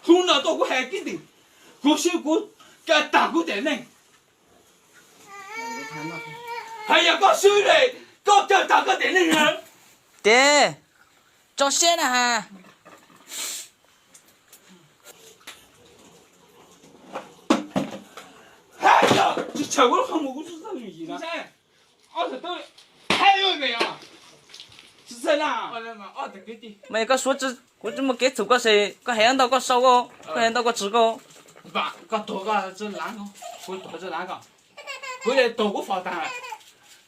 Hu no tuaj kuv hais kib tim, kuv swb kuv kaw tag kuv tiam neej. Hais yog koj swb li, koj kaw tag koj tiam neej na. Ces tso siab na has. Hais yog tsis tshawm kuv qhov muag kuv tsis txawj me ntsis na. Mas yog koj suav tsi, kuv tsis muaj kev txhum koj ces koj hais ntau koj sau koj, koj hais ntau koj tsis koj. Kuv tuag kuv fom tag lawm,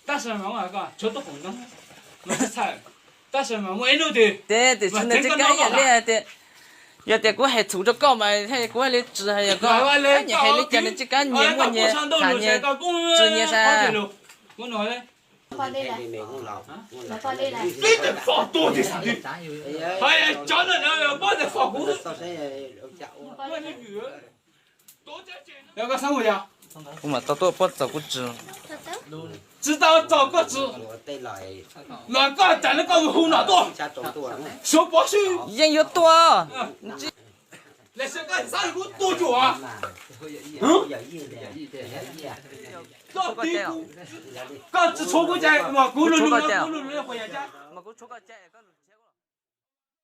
tab sis mas tshuav tub qoom ntoo, tab sis mas muaj ib hnub twg, tiam sis nws tsis kav yam li tias, yog tias kuv hais txhum rau koj mas kuv hais li tsis hais yog koj, nyias hais li cas nws tsis kav, nyias muaj nyias tham nyias, tsis nyias xav. Kuv mam tau tuaj pob txaus kuv tsis. Tsis tau txaus koj tsis, los koj cas li koj mus hu no tuaj, suav pov swb. Yeej yuav tuaj. Los sis koj xav kuv tuaj cuag, koj tsis tshuav kuv cai mas kuv lug lug, kuv lug lug.